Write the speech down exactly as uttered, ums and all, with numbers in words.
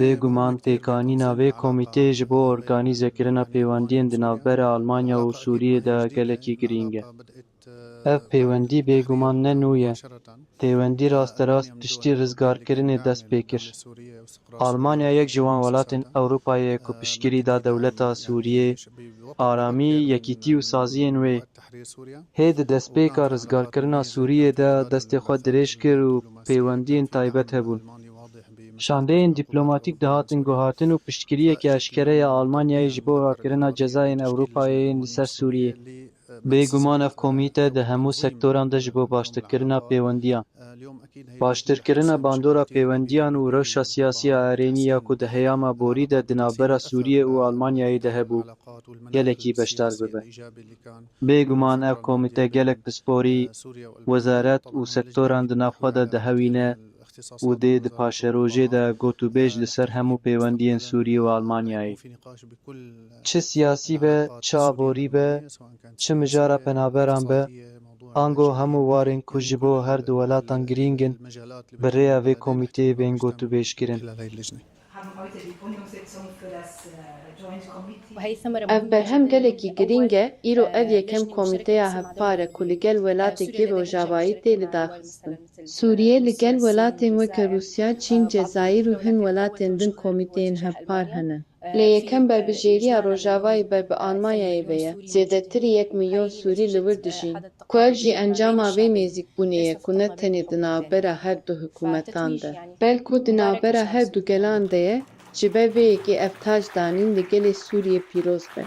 Bêguman pêkanîna vê komîteyê ji bo organîzekirina pêwendiyên di navbera Almanya û Sûriyê de gelekî girîng e. Ev pêwendî bêguman ne nû ye. Pêwendî rasterast piştî rizgarkirinê dest pê kir. Almanya yek ji wan welatên Ewropayê ye ku piştgirî da dewleta Sûriyê, aramî, yekîtî û saziyên wê. Hê di destpêka rizgarkirina Sûriyê de destê xwe dirêj kir û pêwendiyên taybet hebûn. Şandeyên dîplomatîk dihatin guhartin û piştgiriyeke eşkere ya Almanyayê ji bo rakirina cezayên Ewropayê yên li ser Sûriyê. Bêguman ev komîte di hemû sektoran de ji bo baştirkirina pêwendiyan, baştirkirina bandora pêwendiyan û rewşa siyasî ya erênî ya ku di heyama borî de di navbera Sûriyê û Almanyayê de hebû, gelekî beşdar bibe. Bêguman ev komîte gelek pisporî, wezaret û sektoran di nav xwe de dihewîne û dê di paşerojê de gotûbêj li ser hemû pêwendiyên Sûriyê û Almanyayê, çi siyasî be, çi aborî be, çi mijara penaberan be, ango hemû warên ku ji bo her du welatan girîng in, bi rêya vê komîteyê bên gotûbêjkirin. Ev berhem gelekî girîng e, îro ev yekem komîteya hevpar e ku li gel welatê Rojavayî tê lidarxistin. Sûriye li gel welatên weke Rûsya, Çîn, Cezayîr û hin welatên din komîteyên hevpar hene. Lê yekem berbijêriya Rojavayê ber bi Almanyayê ve ye. Zêdetirî yek milyon Sûrî li wir dijîn. Ku ev jî encama vê nêzîkbûnê ye ku ne tenê di navbera her du hikûmetan de, belku di navbera her du gelan de ye, ji ber vê yekê ev tac danîn li gelê Sûriyê pîroz be.